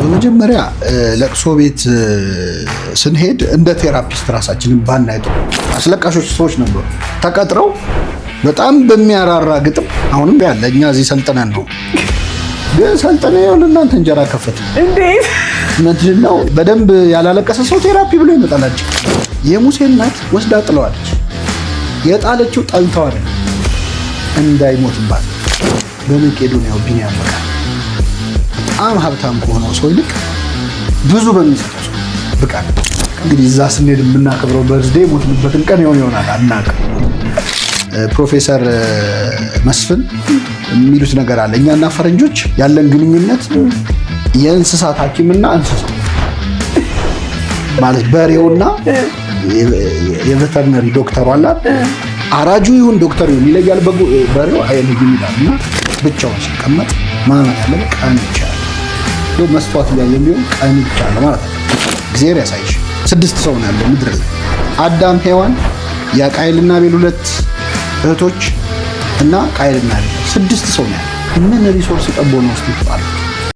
በመጀመሪያ ለቅሶ ቤት ስንሄድ እንደ therapist ራሳችንን ባናይ ጥሩ። አስለቃሾች ሰዎች ነበሩ ተቀጥረው በጣም በሚያራራ ግጥም። አሁንም ያለ እኛ እዚህ ሰልጥነን ነው፣ ግን ሰልጥነ ይኸው ለእናንተ እንጀራ ከፈት። እንዴት? ምንድን ነው፣ በደንብ ያላለቀሰ ሰው therapy ብሎ ይመጣላቸው። የሙሴ እናት ወስዳ ጥለዋለች። የጣለችው ጠልተው አይደለም፣ እንዳይሞትባት። በመቄዶንያው ቢንያም በቃ በጣም ሀብታም ከሆነው ሰው ይልቅ ብዙ በሚሰጠው ሰው ብቃት። እንግዲህ እዛ ስንሄድ የምናከብረው birthday የሞትንበትን ቀን ይሆን ይሆናል፣ አናውቅም። ፕሮፌሰር መስፍን የሚሉት ነገር አለ። እኛና ፈረንጆች ያለን ግንኙነት የእንስሳት ሐኪምና እንስሳ ማለት በሬውና የ veterinary ዶክተሩ አላት። አራጁ ይሁን ዶክተር ይሁን ይለያል፣ በሬው አይለይም ይላል። እና ብቻውን ሲቀመጥ ማመን ያለ ቀን ይቻላል፣ መስተዋት እያየ ቢሆን ቀን ይቻላል ማለት ነው። እግዚአብሔር ያሳይሽ። ስድስት ሰው ነው ያለው ምድር ላይ፦ አዳም፣ ሔዋን፣ የቃይልና አቤል ሁለት እህቶች እና ቃይልና አቤል። ስድስት ሰው ነው ያለው። ምን resource ጠቦ ነው ውስጥ ይባላል።